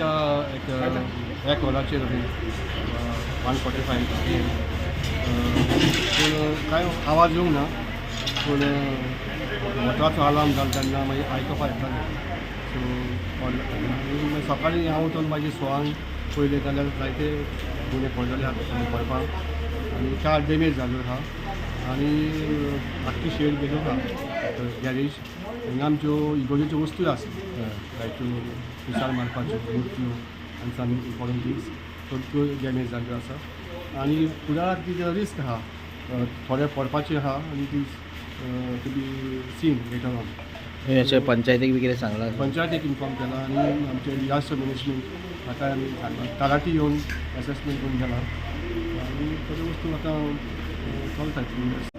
रातच्या एक एक वराचेर 1:45 PM. पूण कांय आवाज येवंक ना, पूण मोटराचो आलार्म जालो तेन्ना मागीर आयकपाक येतालें. सो आनी सकाळीं हांव वचून मागीर 6 पयलें जाल्यार जायते गुणे पडलेले आसा पडपाक आनी कार डॅमेज जाल्यो आसा आनी आख्खी शेड गेल्यो आसा गॅरेज. हांगा आमच्यो इगोर्जेच्यो वस्तू आसा, जायत्यो पिसार मारपाच्यो मुर्त्यो आनी सम इम्पॉर्टंट थिंग्स, सो त्यो डॅमेज जाल्ल्यो आसा. आनी फुडाराक ती रिस्क आसा, थोडे पडपाचे आसा आनी ती to be seen later on. अशें पंचायतीक बी कितें सांगलां? पंचायतीक इन्फॉर्म केला आनी आमचे डिजास्टर मॅनेजमेंट हाका आमी सांगलां. तलाठी येवन एसेसमेंट करून गेला आनी थोड्यो वस्तू आतां चलता.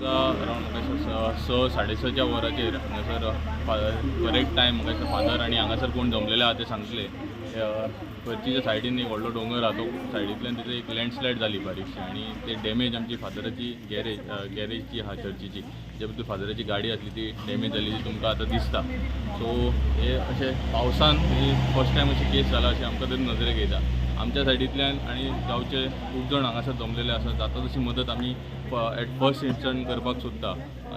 अरावंड म्हाका 6 साडे 6च्या वराचेर हांगासर करेक्ट टायम म्हाका दिसता फादर आनी हांगासर कोण जमलेले आहा ते सांगतले. चर्चीच्या सायडीन एक व्हडलो दोंगर आहा, तो सायडींतल्यान थंय एक लँडस्लायड जाली बारीकशी आनी ते डॅमेज आमची फादराची गॅरेज जी आहा चर्चीची, जे भितर फादराची गाडी आसली ती डॅमेज जाली, ती तुमकां आतां दिसता. सो हे अशें पावसान ही फर्स्ट टायम अशी केस जाला अशें आमकां तरी नजरेक येता. आमच्या सायडींतल्यान आनी गांवचे खूब जाण हांगासर जमलेले आसा, जाता तशी मदत आमी एट फर्स्ट इन्स्टंट करपाक सोदता.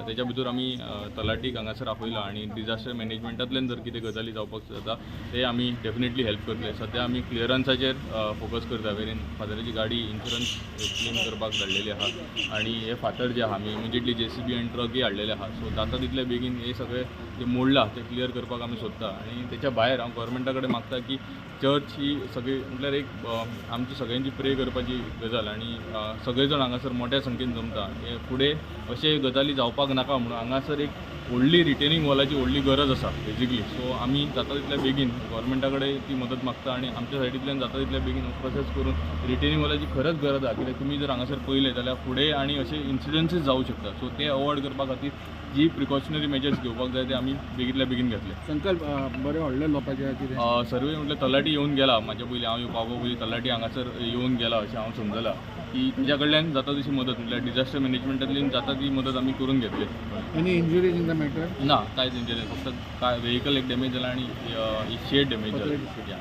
तेच्या भितर आमी तलाटीक हांगासर आपयला आनी डिजास्टर मॅनेजमेंटांतल्यान जर कितें गजाली जावपाक जाता ते आमी डेफिनेटली हेल्प करतले. सद्या आमी क्लियरन्साचेर फोकस करता, वेरीन फादराची गाडी इन्शुरन्स क्लेम करपाक धाडलेली आहा आनी हे फातर जे आहा आमी इमिजिएटली JCB आनी ट्रकय हाडलेले आहा. सो जाता तितले बेगीन हे सगळे जे मोडला ते क्लियर करपाक आमी सोदता. आनी तेच्या भायर हांव गोवोरमेंटा कडेन मागता की चर्च ही सगळी म्हटल्यार एक आमची सगळ्यांची प्रे करपाची गजाल आनी सगळे जाण हांगासर मोठ्या संख्येन जमता. हे फुडें अशे गजाली जावपाक नाका म्हणून हांगासर एक व्हडली रिटेनिंग वॉलाची व्हडली गरज आसा बेजिकली. सो आमी जाता तितल्या बेगीन गोवोरमेंटा कडेन ती मदत मागता आनी आमच्या सायडींतल्यान जाता तितल्या बेगीन प्रोसेस करून रिटेनिंग वॉलाची खरंच गरज आसा. कित्याक तुमी जर हांगासर पळयलें जाल्यार फुडें आनी अशे इन्सिडन्सीस जावं शकता. सो ते अवॉयड करपा खातीर जी प्रिकॉशनरी मेजर्स घेवपाक जाय ते आमी बेगींतल्या बेगीन घेतले. संकल्प बरें व्हडलें लोकांचें कितें सर्वे म्हटल्यार तलाठी येवन गेला म्हाज्या पयलीं, हांव पावपा पयलीं तलाठी हांगासर येवन गेला अशें हांव समजलां की तेज्या कडल्यान जाता तशी मदत म्हटल्यार डिजास्टर मॅनेजमेंटांतल्यान जाता ती मदत आमी करून घेतले. Any injuries in the matter? ना, कांयच इंजरी, फक्त काय व्हेकल एक डॅमेज जाला आनी शेड डॅमेज जाला.